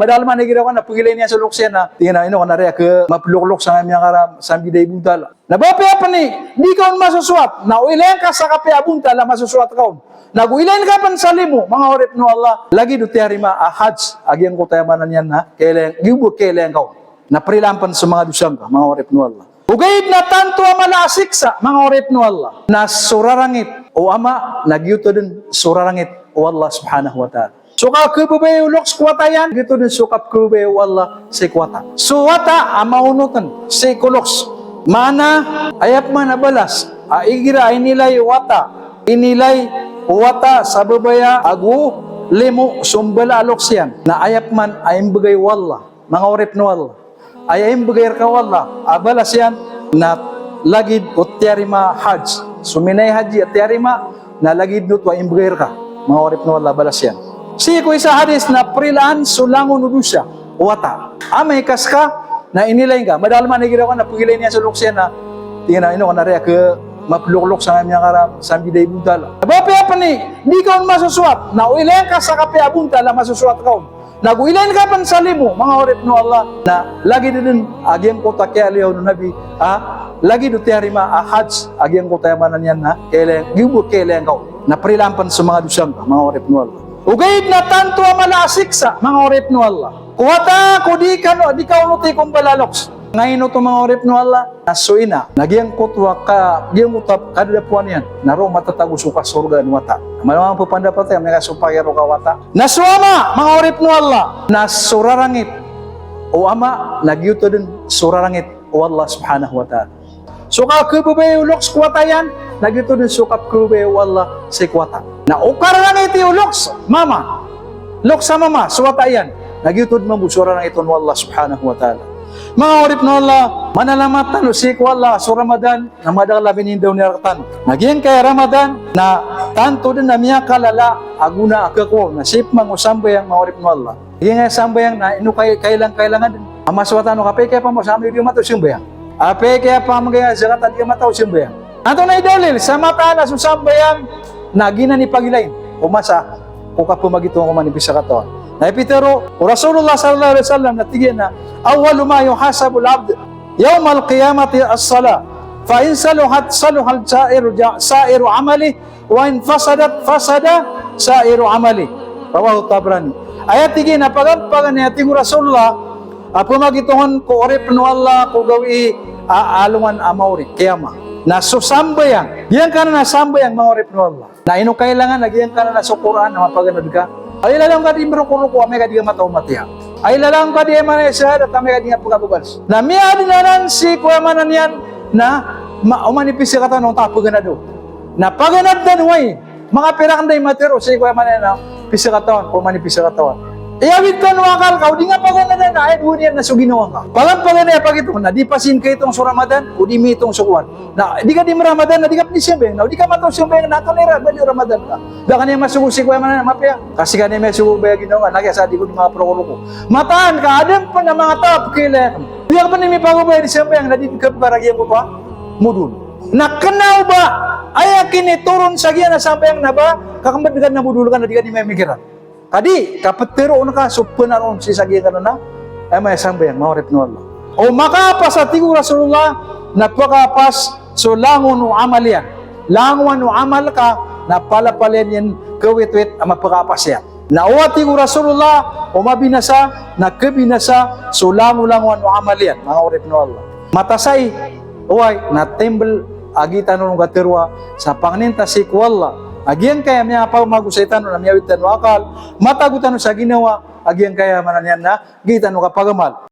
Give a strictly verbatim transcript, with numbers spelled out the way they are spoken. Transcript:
Madakl man a igira ko na pagilay niyan so loks iyan na, tig iyan a ino ka na riya kemaploklok sangkai a miyakaram, sambi da i bontal. Na ba piya pn i di ka on masosowat, na o ilay ngka sa kapiya a bontal a masosowat ka on, na go ilay ngka pn sa limo, manga oripn o Allah, lagid o tiyarima a hajj a giyangkoto a aya maana niyan na kailay, giyoto a kailay ngka on. Na prilaan pn so manga dosa ngka, manga oripn o Allah. Ogaid na tanto a mala a siksa, manga oripn o Allah, na so rarangit o ama, na giyoto dn so rarangit o Allah subhanahu wa ta'ala. So kakhababaya o loks ko wata iyan, giyoto dn so kapkhababaya o Allah sii ko wata. So wata a maonotn sii ko loks. Maana, aya pman a balas a igira a inilay o wata, inilay o wata sa babaya ago limo so mbala a loks iyan, na aya pman a imbgay o Allah, manga oripn o Allah, aya imbgay rka o Allah a balas iyan na lagid o tiyarima a hajj. So minay hajji a tiyarima na lagid oto a imbgay rka, manga oripn o Allah, a balas iyan. Sii ko isa a hadis na prilaan so langon o dosa o wata. Amay ka ska na inilay ngka, madakl man a igira ko na pagilay niyan so loks iyan na, tig iyan a ino ka na riya kemaploklok sangkai a miyakaram, sambi da i bontal. Ba piya pn i di ka on masosowat, na o ilay ngka sa kapiya a bontal a masosowat ka on, na go ilay ngka pn sa limo, manga oripn o Allah, na lagid dn a giyangkoto a kiyaliyaw o Nabi a lagid o tiyarima a hajj a giyangkoto a aya maana niyan na kailay, giyoto a kailay ngka on. Na prilaan pn so manga dosa ngka, manga oripn o Allah. Ogaid na tanto a mala a siksa, manga oripn o Allah, ko wata ko di ka, di ka onoti ko mbala a loks. Ngaino oto, manga oripn o Allah? Na so ina, na giyangkoto a ka, giyangkoto a kadadapoan iyan na roo matatago so kasorgaan o wata. Mala a pphanda pati a miyakasopak iyan roo ka wata. Na so ama, manga oripn o Allah, na so rarangit o ama, na giyoto dn so rarangit o Allah subhanahu wa ta'ala. So kakhababaya o loks ko wata iyan, na giyoto dn so kapkhababaya o Allah sii ko wata. Na o kararangiti o loks, mama, loks a mama, so wata iyan, na giyoto dn mambo so rarangit on o Allah subhanahu wa ta'ala. Manga oripn o Allah, manalamat tano sii ko Allah so Ramadan, na madakl a binindaw niyan rktano. Na giyangkaya Ramadan na tanto dn a miyakalala a gona a khakowa on na sii pman ko sambayang, manga oripn o Allah. Giyangkaya sambayang na ino kay, kailang, kailangan dn a masowat tano ka apiya kiyapambo sa amay o di ka mataw sambayang, apiya kiyapambo a zakat a di ka mataw sambayang. Antonaa i dalil sa mataan a so sambayang na giyanan i pagilayn ko masa ko kapamagitongan ko oman i pisakatawan? Na ipitharo o Rasulullah sallallahu alaihi wasallam na tig iyan a, "Awwalu ma yuhasabul abdu yawmal qiyamati as-salah. Fa in saluhat, saluha sa'iru ja-, sa'iru amalihi, wa in fasadat, fasada sa'iru amalihi." Rawahu Tabrani. Aya tig iyan a pagan, paganay a tig o Rasulullah a pamagitongan ko oripn o Allah ko gawii a alongan a maori, qiyamah, na so sambayang. Giyangkanan a sambayang, manga oripn o Allah, na ino kailangan a giyangkanan a so Qur'an a mapaganad ka. Ay lalan ka di mrokoroko amay ka di ka mataw matiya. Ay lalan ka di, aya maana niyan, shahadat amay ka di nga pkababals. Na miyadn anan sii ko aya maana niyan na ma-, oman i pisakatawan on ta paganad o. Na paganad tano, ay makapira kn da i matero sii ko aya maana niyan na pisakatawan, ko oman i pisakatawan. Iyawid tano akal ka o di nga paganad anan, ay dowa niyan na so ginawa ngka. Pagan, paganay a pagitong na di pasin kaitong so Ramadan, o di mitong so kowan. Na di ka di mramadan na di ka pn di sambayang, na o di ka mataw sambayang na antonaa i ra-, ba di Ramadan ka. Da ka niyan masogo sii ko aya maana niyan mapiya. Ka sii ka niyan masogo baya ginawa ngka, na kiyasa di ko di makaprokoroko. Mataan ka, adn pn a manga taw a pkhailay akn. Di ka pn di mipagobay di sambayang na di ka pkaragiyan ko pa modol. Na kna o ba aya kinitoron sa giyanan a sambayang na ba kakmbd ka na modol ka na di ka di mamikiran. Ka di, kaptharoon ka so pnar on sii sa giyangkanan a, aya maana niyan, sambayang, manga oripn o Allah. O makaapas a tig o Rasulullah na pkaapas so langon o amal iyan. Langowan o amal ka na palapalaya niyan kawitwit a mapkaapas iyan. Na o a tig o Rasulullah, o mabinasa, na khabinasa so langolangowan o amal iyan, manga oripn o Allah. Matasai, oway, na timbl a giya tano ron katharoa sa pangnin ta sii ko Allah a giyangkaya miyapamagosay tano na miyawid tano akal, matago tano sa ginawa a giyangkaya maana niyan na giya tano kapagamal.